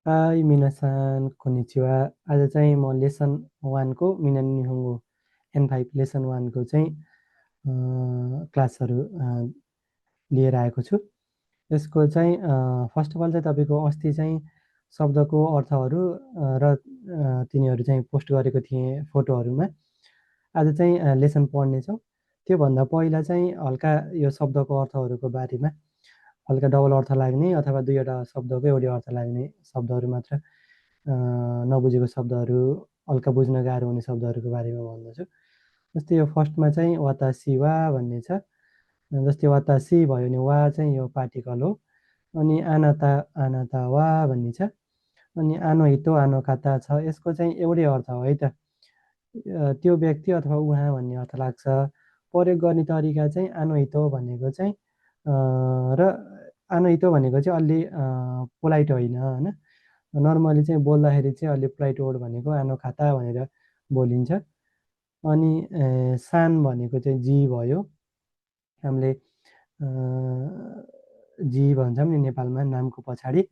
High मिनासान konnichiwa. आज चाहिँ म लेसन 1 को मिनान निहोङ्गो N5 लेसन 1 को चाहिँ क्लासहरू लिएर आएको छु। यसको चाहिँ फर्स्ट अफ अल चाहिँ तपाईँको अस्ति चाहिँ शब्दको अर्थहरू र तिनीहरू चाहिँ पोस्ट गरेको थिएँ फोटोहरूमा। आज चाहिँ लेसन पढ्नेछौँ। त्योभन्दा पहिला चाहिँ हल्का यो शब्दको अर्थहरूको बारेमा हल्का डबल अर्थ लाग्ने अथवा दुईवटा शब्दको एउटै अर्थ लाग्ने शब्दहरू मात्र नबुझेको शब्दहरू हल्का बुझ्न गाह्रो हुने शब्दहरूको बारेमा भन्दछु। जस्तै यो फर्स्टमा चाहिँ वातासी वा भन्ने छ। जस्तै वातासी भयो भने वा चाहिँ यो पार्टिकल हो। अनि आनाता आनाता वा भन्ने छ। अनि आनो हितो आनो काता छ। यसको चाहिँ एउटै अर्थ हो है त। त्यो व्यक्ति अथवा उहाँ भन्ने अर्थ लाग्छ। प्रयोग गर्ने तरिका चाहिँ आनो हितो भनेको चाहिँ र आनो हितो भनेको चाहिँ अलि पोलाइट होइन होइन। नर्मली चाहिँ बोल्दाखेरि चाहिँ अलि पोलाइट वर्ड भनेको आनो खाता भनेर बोलिन्छ। अनि सान भनेको चाहिँ जी भयो। हामीले जी भन्छौँ नि नेपालमा नामको पछाडि,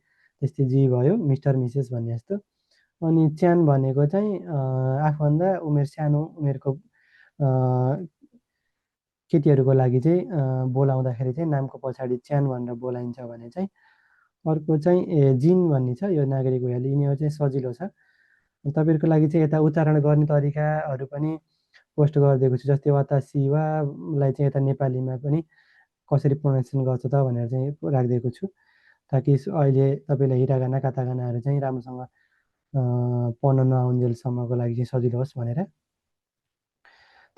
त्यस्तै जी भयो, मिस्टर मिसेस भन्ने जस्तो। अनि च्यान भनेको चाहिँ आफूभन्दा उमेर सानो उमेरको केटीहरूको लागि चाहिँ बोलाउँदाखेरि चाहिँ नामको पछाडि च्यान भनेर बोलाइन्छ भने चाहिँ। अर्को चाहिँ जिन भन्ने छ, यो नागरिक भइहाल्यो। यिनीहरू चाहिँ सजिलो छ। तपाईँहरूको लागि चाहिँ यता उच्चारण गर्ने तरिकाहरू पनि पोस्ट गरिदिएको छु। जस्तै वातासिवालाई चाहिँ यता नेपालीमा पनि कसरी प्रोनाउन्सिएसन गर्छ त भनेर चाहिँ राखिदिएको छु, ताकि अहिले तपाईँलाई हिरागाना कातागानाहरू चाहिँ राम्रोसँग पढ्न नआउन्जेलसम्मको लागि चाहिँ सजिलो होस् भनेर।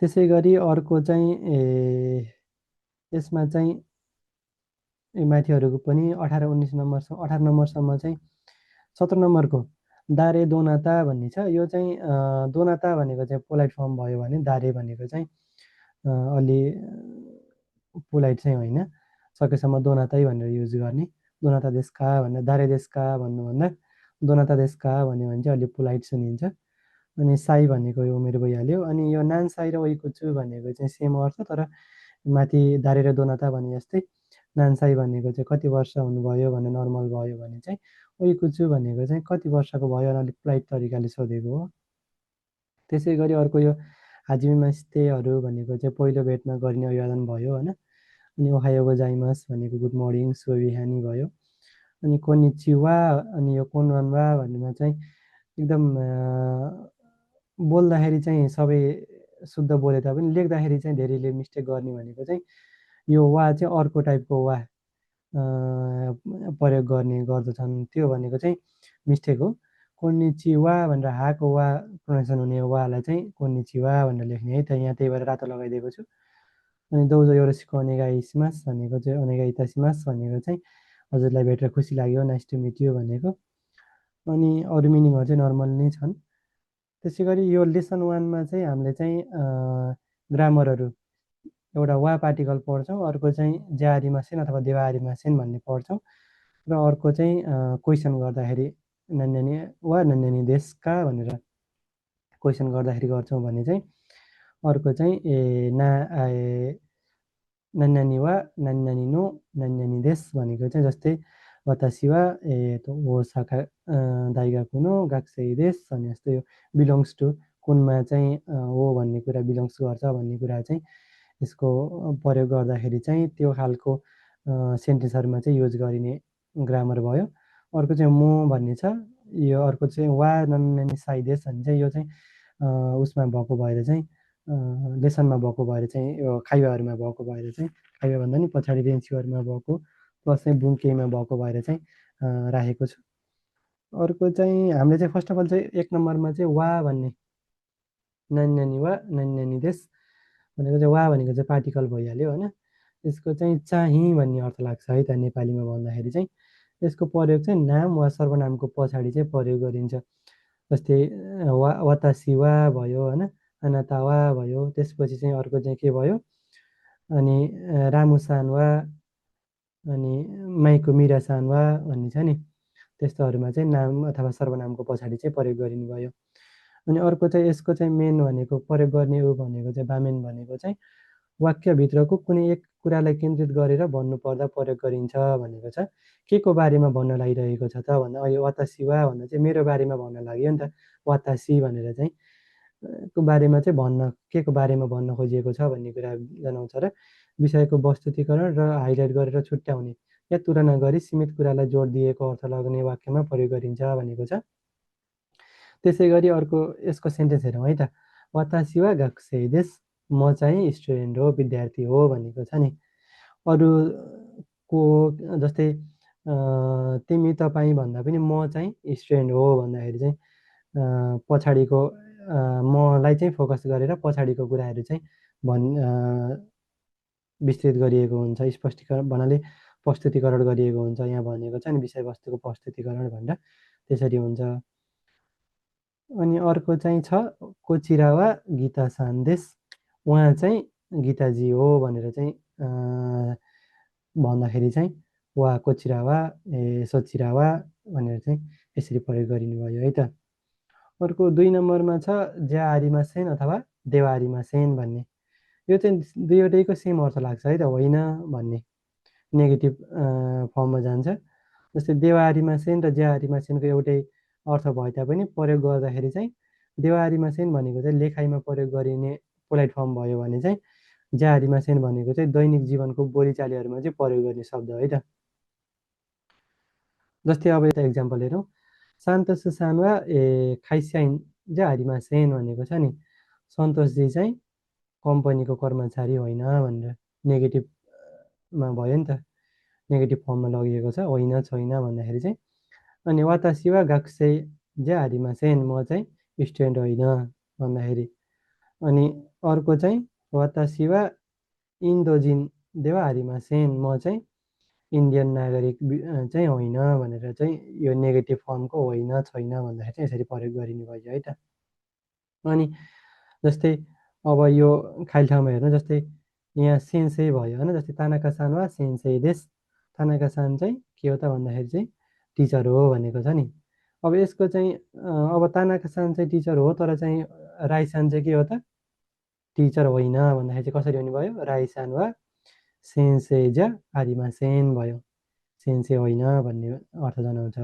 त्यसै गरी अर्को चाहिँ यसमा चाहिँ माथिहरूको पनि 18-19 नम्बरसम्म 18 नम्बरसम्म चाहिँ 17 नम्बरको दारे दोनाता भन्ने छ। यो चाहिँ दोनाता भनेको चाहिँ पोलाइट फर्म भयो भने दारे भनेको चाहिँ अलि पोलाइट चाहिँ होइन। सकेसम्म दोनातै भनेर युज गर्ने। दोनाता देशका भनेर दारे देशका भन्नुभन्दा दोनाता देशका भन्यो भने चाहिँ अलि पोलाइट सुनिन्छ। अनि साई भनेको यो उमेर भइहाल्यो। अनि यो नान साई र ओइकुचु भनेको चाहिँ सेम अर्थ, तर माथि दारे र दोनाता भने जस्तै नान्साई भनेको चाहिँ कति वर्ष हुनुभयो भनेर नर्मल भयो भने चाहिँ ओइकुचु भनेको चाहिँ कति वर्षको भयो भने अलिक पोलाइट तरिकाले सोधेको हो। त्यसै गरी अर्को यो हाजिमेमास्तेहरू भनेको चाहिँ पहिलो भेटमा गरिने अभिवादन भयो होइन। अनि ओहायो गोजाइमास भनेको गुड मर्निङ शुभ बिहानी भयो। अनि कोनिचिवा अनि यो कोनवानवा भन्नेमा चाहिँ एकदम बोल्दाखेरि चाहिँ सबै शुद्ध बोले तापनि लेख्दाखेरि चाहिँ धेरैले मिस्टेक गर्ने भनेको चाहिँ यो वा चाहिँ अर्को टाइपको वा प्रयोग गर्ने गर्दछन्। त्यो भनेको चाहिँ मिस्टेक हो। कोनिचिवा भनेर हाको वा प्रोनाउन्सिएसन हुने वालाई चाहिँ कोनिचिवा भनेर लेख्ने है त। यहाँ त्यही भएर रातो लगाइदिएको छु। अनि दौजो योरोसिको ओनेगाइसिमास भनेको चाहिँ ओनेगाइतासिमास भनेको चाहिँ हजुरलाई भेटेर खुसी लाग्यो, नाइस टु मिट यु भनेको। अनि अरू मिनिङहरू चाहिँ नर्मल नै छन्। त्यसै गरी यो लेसन 1मा चाहिँ हामीले चाहिँ ग्रामरहरू एउटा वा पार्टिकल पढ्छौँ, अर्को चाहिँ ज्याहारीमासेन अथवा देवाहारीमासेन भन्ने पढ्छौँ, र अर्को चाहिँ क्वेसन गर्दाखेरि नन्यानी वा नन्यानी देशका भनेर क्वेसन गर्दाखेरि गर्छौँ भने चाहिँ अर्को चाहिँ नन्यानी वा नन्यानी नो नन्यानी देश भनेको चाहिँ जस्तै वातासी वा ओसाका दाइगा कुनो गाक्सेई देश भने जस्तो यो बिलोङ्स टु कुनमा चाहिँ हो भन्ने कुरा बिलोङ्स गर्छ भन्ने कुरा चाहिँ यसको प्रयोग गर्दाखेरि चाहिँ त्यो खालको सेन्टेन्सहरूमा चाहिँ युज गरिने ग्रामर भयो। अर्को चाहिँ मो भन्ने छ। यो अर्को चाहिँ वा नन्यानी साई देश भन्ने चाहिँ यो चाहिँ उसमा भएको भएर चाहिँ लेसनमा भएको भएर चाहिँ यो खाइवाहरूमा भएको भएर चाहिँ खाइवा भन्दा नि पछाडि रेन्चीहरूमा भएको प्लस चाहिँ बुङ्केमा भएको भएर चाहिँ राखेको छु। अर्को चाहिँ हामीले चाहिँ फर्स्ट अफ अल चाहिँ 1 नम्बरमा चाहिँ वा भन्ने नन्यानी वा नन्यानी देश भनेको चाहिँ वा भनेको चाहिँ पार्टिकल भइहाल्यो होइन। यसको चाहिँ चाहिँ भन्ने अर्थ लाग्छ है त नेपालीमा भन्दाखेरि चाहिँ। यसको प्रयोग चाहिँ नाम वा सर्वनामको पछाडि चाहिँ प्रयोग गरिन्छ। जस्तै वातासी वा भयो होइन, अनातावा भयो। त्यसपछि चाहिँ अर्को चाहिँ के भयो, अनि रामुसान वा अनि माइको मिरासान वा भन्ने छ नि, त्यस्तोहरूमा चाहिँ नाम अथवा सर्वनामको पछाडि चाहिँ प्रयोग गरिने भयो। अनि अर्को चाहिँ यसको चाहिँ मेन भनेको प्रयोग गर्ने ऊ भनेको चाहिँ बामेन भनेको चाहिँ वाक्यभित्रको कुनै एक कुरालाई केन्द्रित गरेर भन्नुपर्दा प्रयोग गरिन्छ भनेको छ। के को बारेमा भन्न लागिरहेको छ त भन्दा अहिले वातासी वा भन्दा चाहिँ मेरो बारेमा भन्न लाग्यो नि त। वातासी भनेर चाहिँ को बारेमा चाहिँ के को बारेमा भन्न खोजिएको छ भन्ने कुरा जनाउँछ र विषयको वस्तुतिकरण र हाइलाइट गरेर छुट्याउने या तुलना गरी सीमित कुरालाई जोड दिएको अर्थ लाग्ने वाक्यमा प्रयोग गरिन्छ भनेको छ। त्यसै गरी अर्को यसको सेन्टेन्स हेरौँ है त। वातासी वा गाकुसेई देस, म चाहिँ स्टुडेन्ट हो, विद्यार्थी हो भनेको छ नि। अरूको जस्तै तिमी तपाईँ भन्दा पनि म चाहिँ स्टुडेन्ट हो भन्दाखेरि चाहिँ पछाडिको मलाई चाहिँ फोकस गरेर पछाडिको कुराहरू चाहिँ विस्तृत गरिएको हुन्छ, स्पष्टीकरण भन्नाले प्रस्तुतिकरण गरिएको हुन्छ। यहाँ भनेको छ नि विषयवस्तुको प्रस्तुतिकरण भनेर त्यसरी हुन्छ। अनि अर्को चाहिँ छ कोचिरावा गीता सान्देश, उहाँ चाहिँ गीताजी हो भनेर चाहिँ भन्दाखेरि चाहिँ वा कोचिरावा सोचिरावा भनेर चाहिँ यसरी प्रयोग गरिनु भयो है त। अर्को 2 नम्बरमा छ ज्याआरीमा सेन अथवा देवारीमा सेन भन्ने। यो चाहिँ दुईवटैको सेम अर्थ लाग्छ है त, होइन भन्ने नेगेटिभ फर्ममा जान्छ। जस्तै देवारीमा सेन र ज्याआरीमा सेनको एउटै अर्थ भए तापनि प्रयोग गर्दाखेरि चाहिँ देवारीमा सेन भनेको चाहिँ लेखाइमा प्रयोग गरिने पोलाइट फर्म भयो भने चाहिँ ज्याआरीमा सेन भनेको चाहिँ दैनिक जीवनको बोलीचालीहरूमा चाहिँ प्रयोग गर्ने शब्द है त। जस्तै अब यता इक्जाम्पल हेरौँ। सान्तोस सानवा खाइस्याइन ज्याआरीमा सेन भनेको छ नि, सन्तोषजी चाहिँ कम्पनीको कर्मचारी होइन भनेर नेगेटिभमा भयो नि त, नेगेटिभ फर्ममा लगिएको छ, होइन छैन भन्दाखेरि चाहिँ। अनि वातासी वा गाकुसेई ज्याआरीमा सेन, म चाहिँ स्टुडेन्ट होइन भन्दाखेरि। अनि अर्को चाहिँ वातासी वा इन्दोजिन देवारीमा सेन, म चाहिँ इन्डियन नागरिक चाहिँ होइन भनेर चाहिँ यो नेगेटिभ फर्मको होइन छैन भन्दाखेरि चाहिँ यसरी प्रयोग गरिने भयो है त। अनि जस्तै अब यो खाली ठाउँमा हेर्नु, जस्तै यहाँ सेन्सेई भयो होइन। जस्तै तानाका सान वा सेन्सेई देश, तानाका सान चाहिँ के हो त भन्दाखेरि चाहिँ टिचर हो भनेको छ नि। अब यसको चाहिँ अब तानाका सान चाहिँ टिचर हो तर चाहिँ राई सान चाहिँ के हो त टिचर होइन भन्दाखेरि चाहिँ कसरी हुने भयो, राई सान वा सेन्सेई ज्याआरीमा सेन भयो, सेन्से होइन भन्ने अर्थ जनाउँछ।